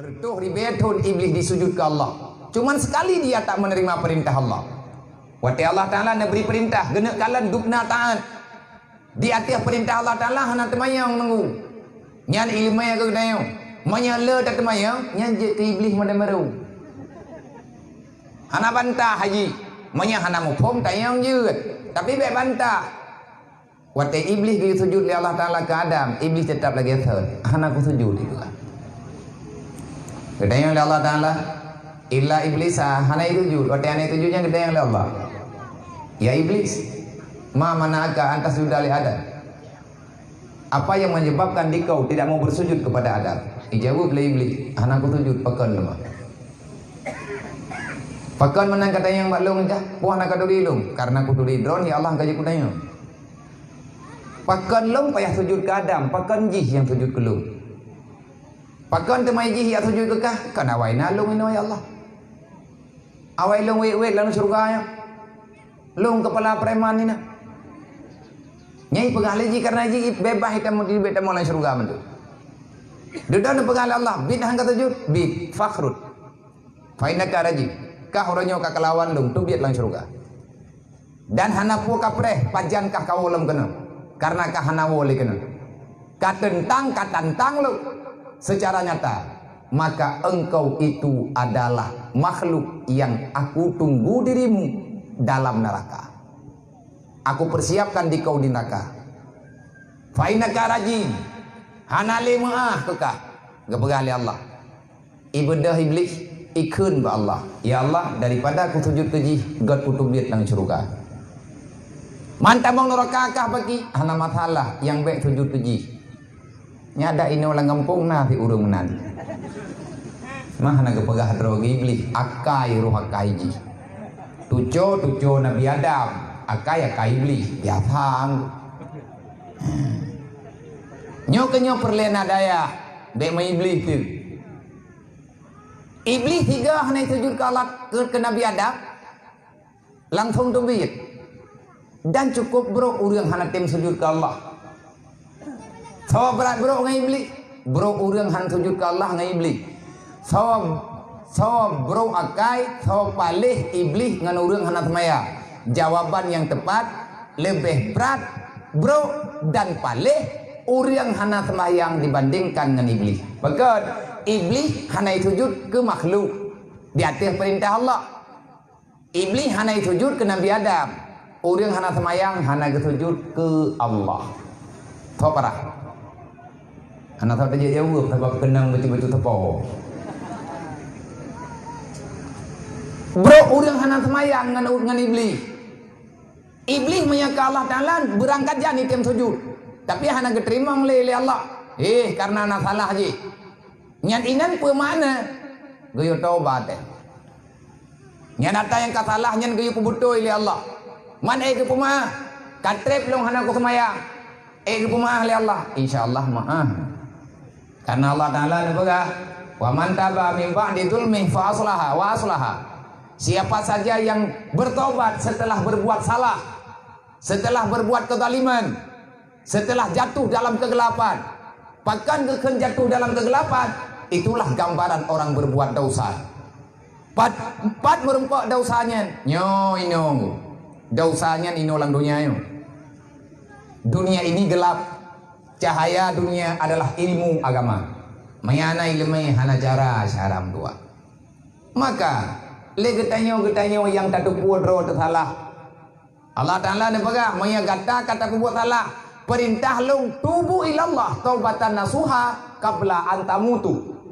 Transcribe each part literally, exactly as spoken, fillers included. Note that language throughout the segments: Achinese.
Reutôh ribée thon Iblih disujud keu Allah. Cuman sekali dia tak menerima perintah Allah. Watée Allah Taala neubri peurintah, geuneuk kalon dubna taát. Di ateueh peurintah Allah Taala hana teumayang nunggu. Nyan ileumé geutanyoe. Meunyoe le tateumayang, nyan jeuet keu Iblih modél baru. Hana bantah haji. Meunyoe hana muphom tayang jeuet. Tapi bék bantah. Watée Iblih geusujud lé Allah Taala keu Adam, Iblih teutap lagée thon. Hana kusujud, ipeugah. Geutanyong lé Allah Taala, "Illa Iblisa," hana isujud. Watée hana isujud nyan geutanyong lé Allah, "Ya Iblis, ma mana'aka an tasjuda li Adam?" Apa yang menyebabkan dikau tidak mau bersujud kepada Adam? Ijaweueb lé Iblih, "Hana kusujud, pakon leumah." "Pakon meunan katanyong bak lôn kah? Peue hana katuri lôn?" "Karena kuturi droe, ya Allah, ka jeuet kutanyong." "Pakon lôn payah sujud keu Adam, pakon jih nyang sujud keu lôn? Pakon teuma jih jak sujud keu kah? Kan awai na lôn inoe, ya Allah. Awai lôn wét-wét lam syeuruga nyoe. Lôn keupala preman nina." Nyang ipeugah lé jih, karena jih beubaih itamong, teubiet tamong lam syeuruga mantong. Dudoe neupeugah lé Allah, "Biet han ka sujud, biet, fakhrud. Fa innaka rajim. Kah uroe nyoe ka kalawan lôn, teubiet lam syeuruga. Dan hana peue kapreh pajan kah kawoe lom keunoe, karena kah hana woe lé keunoe. Ka teuntang, ka tantang lôn secara nyata, maka engkau itu adalah makhluk yang aku tunggu dirimu dalam neraka. Aku persiapkan dikau di neraka. Fa innaka rajim. Hana lé meuáh keu kah," geupeugah lé Allah. Ibeudôh Iblih, ikheun bak Allah, "Ya Allah, daripada kusujud keu jih, göt kuteubiet lam syeuruga. Man tamong neuraka kah paki, hana masalah, nyang bék sujud keu jih. Nyan dak inoe lam gampông na sit ureuëng meunan. Mah na geupeugah droe geuh Iblih, akai roh akai jih. Tuco, tuco Nabi Adam, akai, akai Iblih, biasa." Nyoe keuh nyoe peureulée na dayah, bék meuiblih teuk. Iblih sigoe hana sujud keu Allah, keu, keu Nabi Adam, langsong teubiet. Dan cukup brok ureuëng hana tem sujud keu Allah. Sawa brat brok ngon Iblih, brok ureuëng hana sujud keu Allah ngon Iblih. Sawa, sawa brok akai, sawa paléh Iblih ngon ureuëng hana seumayang. Jawaban nyang teupat, leubeh brat brok dan paléh ureuëng hana seumayang dibandingkan ngon Iblih. Pakon? Iblih hana sujud keu makhluk di ateueh peurintah Allah. Iblih hana sujud keu Nabi Adam. Ureuëng hana seumayang hana geusujud keu Allah. Tho parah. Hana tho tajak jaweueb sabab keunong bacut-bacut teupeu. Brok ureuëng hana seumayang ngon, ngon Iblih. Iblih meunyoe keu Allah Taala beurangkat jan item sujud, tapi hana geuteurimong lé, lé Allah. Eh, karena na salah jih. Nyan inan peue makna? Geuyue tobat, eh. Nyan ata nyang ka salah nyan geuyue peubeutôi lé Allah. Man ék geupeumeu'ah, ka treb lôn hana kuseumayang. Ék geupeumeu'ah lé Allah, insya Allah meu'ah. Karena Allah Taala neupeugah, "Wa man taba min ba'di zulmihi fa aslaha wa aslaha." Siapa saja yang bertobat setelah berbuat salah, setelah berbuat kezaliman, setelah jatuh dalam kegelapan. Pakon geukheun jatuh dalam kegelapan? Itulah gambaran orang berbuat dosa. Pat, pat meurumpok dosa nyan? Nyoe inoe. Dosa nyan inoe lam donya nyoe. Dunia ini gelap. Cahaya dunia adalah ilmu agama. Meunyo hana iéleumé hana cara syara meutuah. Maka, lé geutanyoe-geutanyoe nyang tateupeue droe teusalah, Allah Taala neupeugah, "Meunyo gata ka tapeubuet salah, peurintah lôn, tubu ilallah taubatan nasuha qabla an tamutu."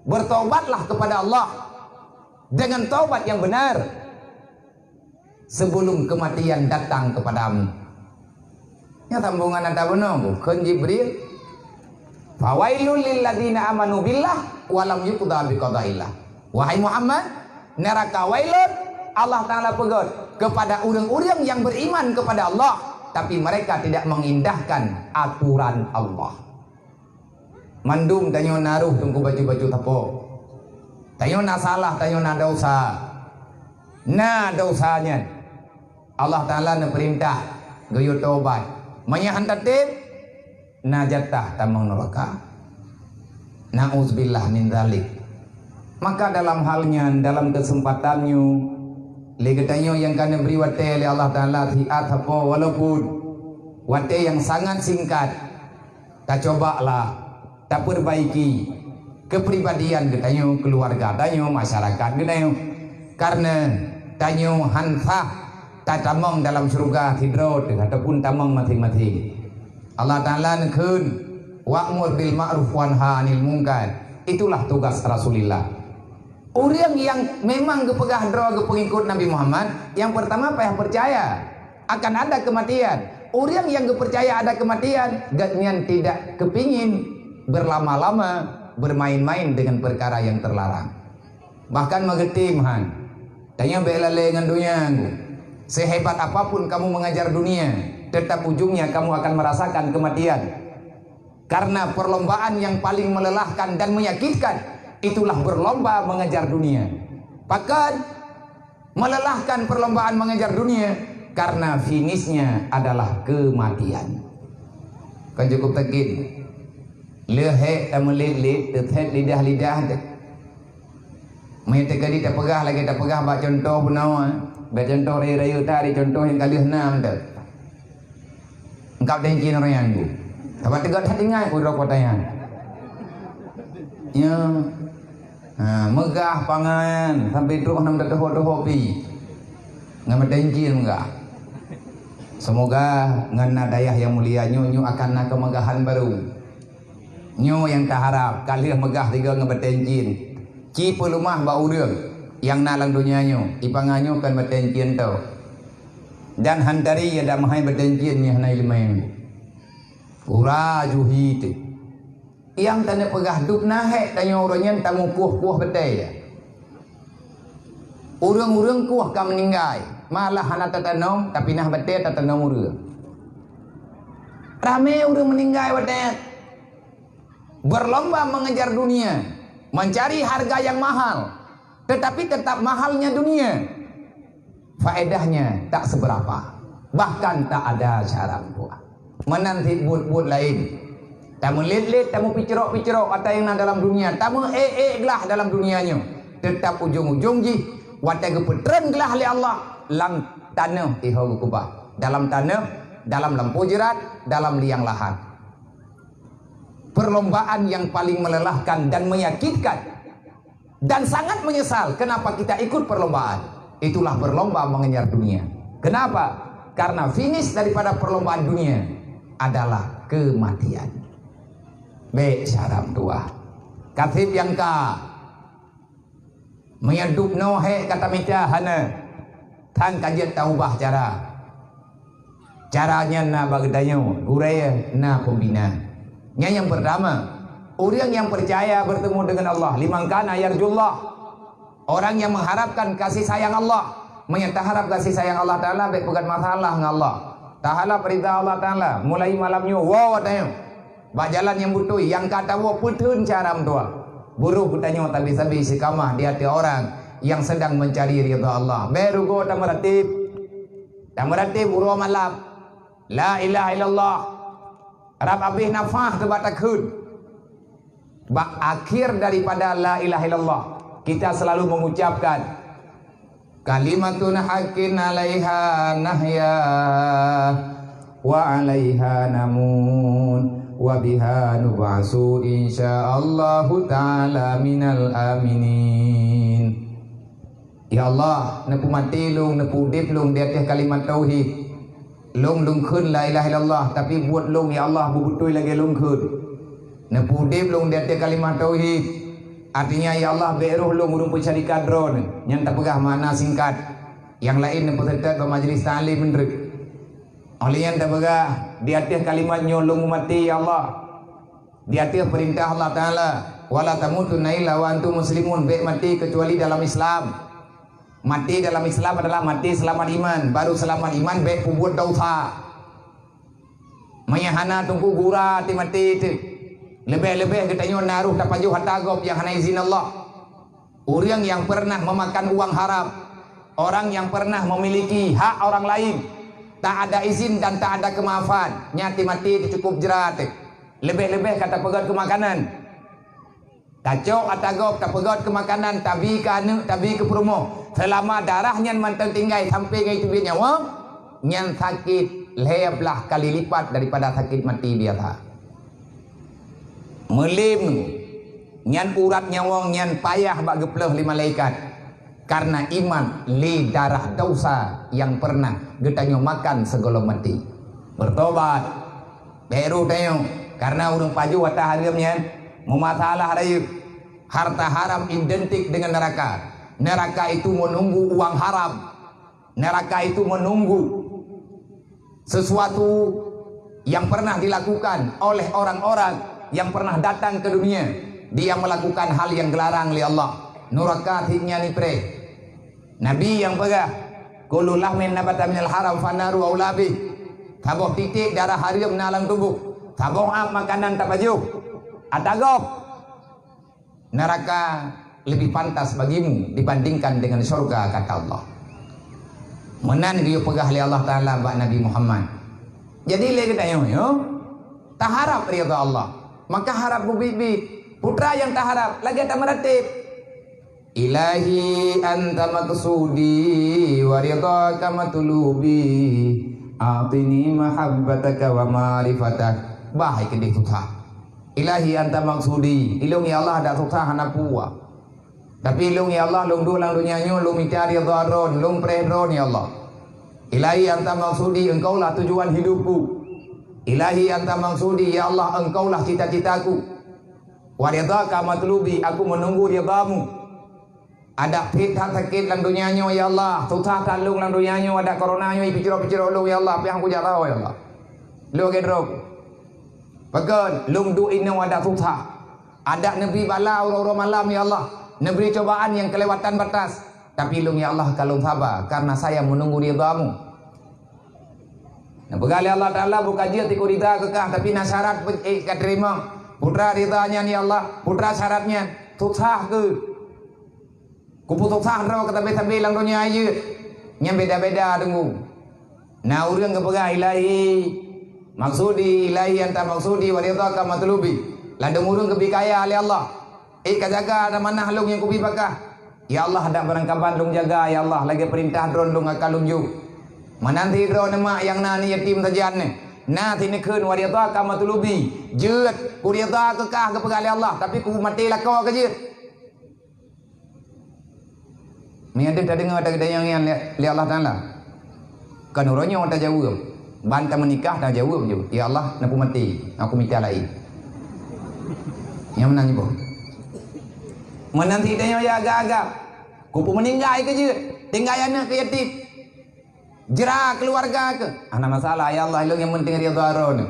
Bertobatlah kepada Allah dengan taubat yang benar sebelum kematian datang kepadamu. Nyan sambongan ata bunoe, kheun Jibril, "Fawailul lil ladzina amanu billah wa lam yuqda biqadaillah." Wahai Muhammad, neraka wailun, Allah Taala peugöt, kepada ureuëng-ureuëng yang beriman kepada Allah, tapi mereka tidak mengindahkan aturan Allah. Mandum tanyoe na roh teungku bacut-bacut sapo. Tanyoe na salah, tanyoe na dosa. Na dosa nyan. Allah Taala neupeurintah geuyue tobat. Meunyo han tatem, na jatah tamong neuraka. Na'udzubillah min dzalik. Maka dalam hal nyan, dalam keuseumpatan nyoe, lé geutanyoe nyang ka neubri watée lé Allah Taala siat sapo, walaupun watée nyang sangat singkat, tacobalah tapeurbaiki keupribadian geutanyoe, keuluwarga tanyoe, masyarakat geutanyoe. Kareuna tanyoe han sah tatamong dalam syeuruga sidroe teuh ataupun tamong maséng-maséng. Allah Taala neukheun, "Wa'mur bil ma'ruf wanha 'anil munkar." Itulah tugas Rasulullah. Ureuëng nyang memang geupeugah droe geupeungikut Nabi Muhammad, nyang peurtama payah peucaya akan ada keumatian. Ureuëng nyang geupeucaya ada keumatian, gobnyan tidak keupingin beurlama-lama beurmain-main deungon peukara nyang teularang. Bahkan meugeutem han. Tanyoe bék lalée ngon donya. Sehebat apapun kamu mengejar dunia, tetap ujungnya kamu akan merasakan kematian. Karena perlombaan yang paling melelahkan dan menyakitkan, itulah berlomba mengejar dunia. Bahkan melelahkan perlombaan mengejar dunia, karena finishnya adalah kematian. Kan cukup sakit. Leuhek tameulit-lit, teuthet lidah-lidah teuh. Meunyoe teukeudi tapeugah lagée tapeugah bak cuntoh bunoe, bak cuntoh rayeuk-rayeuk tadi, cuntoh nyang ka lheueh na mantong. Engkau teuncien orang nyang tu. Sabab teuga that ingat uroe kota nyan. Ya. Ha, meugah pangan sampai trok nam teuho-teuho pi. Ngon meuteuncien meugah. Semoga ngon na dayah yang mulia nyoe, nyoe akan na kemegahan baru. Nyoe nyang taharab, ka lheueh meugah sigoe ngon batée cien. Ci peuleumah bak ureuëng nyang na lam donya nyoe, ipangan nyoe kon batée cien tho. Dan hantari ia dak meuhai batée cien nyang hana ileumèe. Ura juhi teuh. Nyang tanyoe peugah dub na hék tanyoe uroe nyan tamukueh-kueh batée. Ureuëng-ureuëng kueh ka meuninggai, malah hana tatanom, tapi nah batée tatanom ureuëng. Ramé ureuëng meuninggai watée berlomba mengejar dunia, mencari harga yang mahal, tetapi tetap mahalnya dunia. Faedahnya tak seberapa, bahkan tak ada cara buah. Meunan cit buet-buet laén. Tameulet-let, tameupicrok-picrok ata nyang na dalam dunia, tameuék-ék glah dalam dunia nyoe. Teutap ujong-ujong jih, watée geupeutreun glah lé Allah, lam tanoh iho geukeubah. Dalam tanoh, dalam lampôh jeurat, dalam liang lahat. Perlombaan yang paling melelahkan dan menyakitkan, dan sangat menyesal kenapa kita ikut perlombaan. Itulah berlomba mengejar dunia. Kenapa? Karena finish daripada perlombaan dunia adalah kematian. Bék syaram tuah. Kaseb nyang ka. Meunyoe dub noe hék ka tamita hana, tan ka jeuet taubah cara. Cara nyan na bak geutanyoe, gurée na pembina. Nyan nyang peurtama, ureuëng nyang peucaya beurtemu deungon Allah, liman kana yarjullah. Orang yang mengharapkan kasih sayang Allah. Meunyoe taharab kasih sayang Allah Taala, bék peugét masalah ngon Allah. Taharab ridha Allah Taala, mulai malam nyoe, woe tanyoe. Bak jalan nyang beutôi, nyang ka tawoe peutheun cara meutuah. Buroh geutanyoe tabi-sabi sikamah di ateueh orang nyang sedang mencari ridha Allah. Bék rugoe tameuratéb. Tameuratéb uroe malam. La ilaha illallah. Rab abéh nafah teuh bak takheun. Bak akhir daripada la ilaha illallah, kita selalu mengucapkan, "Kalimatun haqqin 'alaiha nahya wa 'alaiha namut wa biha nub'atsu insyaallahu ta'ala minal aminin." Ya Allah, neupeumaté lôn, neupeuudeb lôn di ateueh kalimat tauhid. Lôn lôn kheun la ilaha illallah, tapi buet lôn, ya Allah, beubeutôi lagée lôn kheun. Neupeuudeb lôn di ateueh kalimat tauhid. Artinya, ya Allah, bék roh lôn ureuëng peusyarikat Droeneuh. Nyan tapeugah makna singkat. Nyang laén neupeuseutôt bak majlis taklim meunreuk. Óh lheueh nyan tapeugah, di ateueh kalimat nyoe lôn meumaté, ya Allah. Di ateueh peurintah Allah Taala, "Wala tamutunna illa wa antum muslimun," bék maté keucuali dalam Islam. Maté dalam Islam adalah maté seulamat iman, baru seulamat iman bék peubuet dosa. Meunyoe hana teungku gura até maté teuh. Leubeh-leubeh geutanyoe na roh tapajoh ata gob nyang hana izin Allah. Ureuëng nyang peureunah meumakan uang haram, orang nyang peureunah meumiliki hak orang laén, tak ada izin dan tak ada keumaafan, nyan até maté teuh cukup jrat. Leubeh-leubeh ka tapeugét keu makanan. Tacok ata gob, tapeugöt keu makanan, tabi keu aneuk, tabi keu peurumoh. Seulama darah nyan mantong tinggai sampoe ngon teubiet nyawöng, nyan sakét lhèe blaih kali lipat daripada sakét maté biasa. Meulém, nyan urat nyawöng nyan payah bak geuplôh lé malaikat. Karena iman lé darah dosa nyang pernah geutanyoe makan sigohlom maté. Bertobat. Bèk rôh tanyoe, karena ureueng pajoh ata hareuem nyan, meumasalah rayeuk. Harta haram identik dengan neraka. Neraka itu menunggu uang haram. Neraka itu menunggu sesuatu yang pernah dilakukan oleh orang-orang yang pernah datang ke dunia. Dia melakukan hal yang dilarang oleh Allah. Nuraka sit nyan ipreh. Nabi nyang peugah, "Kullu lahmin nabata minal haram fannaru aula bih." Saboh titék darah hareuem na lam tuboh. Saboh ap makanan tapajoh. Ata gob. Neraka lebih pantas bagimu dibandingkan dengan syurga, kata Allah. Meunan geuyue peugah lé Allah Taala bak Nabi Muhammad. Jadi lé geutanyoe nyoe, taharab ridha Allah. Maka harab beubiet-biet. Peue teuma nyang taharab, lagèe tameuratéb. Ilahi anta maqsudi wa ridhaka matlubi. A'tini mahabbataka wa ma'rifatak. Bah, keudéh susah. Ilahi anta maqsudi, ilôn ya Allah dak susah hana peue. Tapi ilôn ya Allah, lôn duek lam donya nyoe lôn mita ridha Droen, lôn preh Droen ya Allah. Ilahi anta maqsudi, engkaulah tujuan hidupku. Ilahi anta maqsudi, ya Allah, engkaulah cita-citaku. Wa ridhaka matlubi, aku menunggu ridhamu. Adak pih that sakét lam donya nyoe ya Allah, susah that lôn lam donya nyoe, adak corona nyoe ipicrok-picrok lôn ya Allah, pih han kujak saho ya Allah. Lôn lagèe droe. Pakon lôn duek inoe adak susah. Adak neubri bala uroe-uroe malam ya Allah, neubri cobaan nyang kelewatan batas. Tapi lôn ya Allah ka lôn saba karena saya menunggu ridhamu. Neupeugah lé Allah Taala buka jeuet tiku ridha keu kah, tapi na syarat pe-, eh, ka teurimong. Peue teuma ridha nyan ya Allah, peue teuma syarat nyan, susah keuh. Kupeusosah droe keu sabe-sabe lam donya jeuet. Nyan beda-beda teungku. Na ureueng geupeugah, "Ilahi maksudi, ilahi anta maksudi wa ridhaka matlubi." Ladôm ureueng geubri kaya lé Allah. Eh, ka jaga amanah lôn nyang kubi bak kah. Ya Allah, dak barangkaban lôn jaga, ya Allah, lagèe peurintah droen lôn akan lôn jok. Meunan sidroe mak nyang na aneuk yatim sajan nyan. Na sineukheun wa ridhaka matlubi. Jeuet, kuridha keu kah geupeugah lé Allah, tapi kumaté lakoe keu jeuet. Meunyoe deuh tadeungoe ata geutanyoe nyan lé, lé Allah Taala, ka uroe nyoe tajaweueb, ban tameunikah tajaweueb ju, "Ya Allah, neupeumaté, aku mita laén." Nyang meunan nyoe boh. Meunan sit tanyoe ya agam-agam. Kupeumeuninggai keu jeuet, tinggai aneuk keu yatim. Jra keuluwarga keuh. Hana masalah, ya Allah, ilôn nyang penting ridha Droeneuh.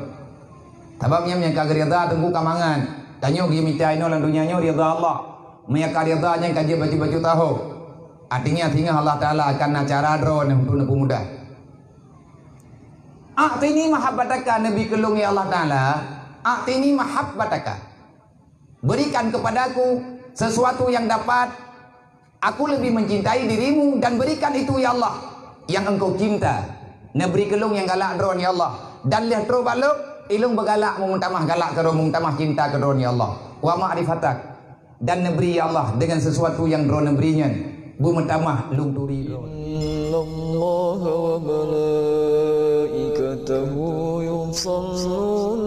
Sabab nyan nyang ka geuridha teungku ka mangat. Tanyoe geumita inoe lam donya nyoe ridha Allah. Meunyo ka ridha nyan ka jeuet bacut-bacut taho. Artinya singoh Allah Taala akan na cara Droeneuh untuk neupeumudah. A'tini mahabbataka, neubri keu lôn ya Allah Taala. A'tini mahabbataka. Berikan kepadaku sesuatu yang dapat aku lebih mencintai dirimu dan berikan itu ya Allah yang engkau cinta. Neubri keu lôn nyang galak Droen ya Allah. Dan lheueh trok bak lôn, ilôn beugalak meumeutamah galak keu Droen, meumeutamah cinta keu Droen ya Allah. Wa ma'rifatak. Dan neubri ya Allah dengan sesuatu yang Droen neubri nyan, beumeutamah lôn turi Droen. Innallaha wa malaikatahu yusalluna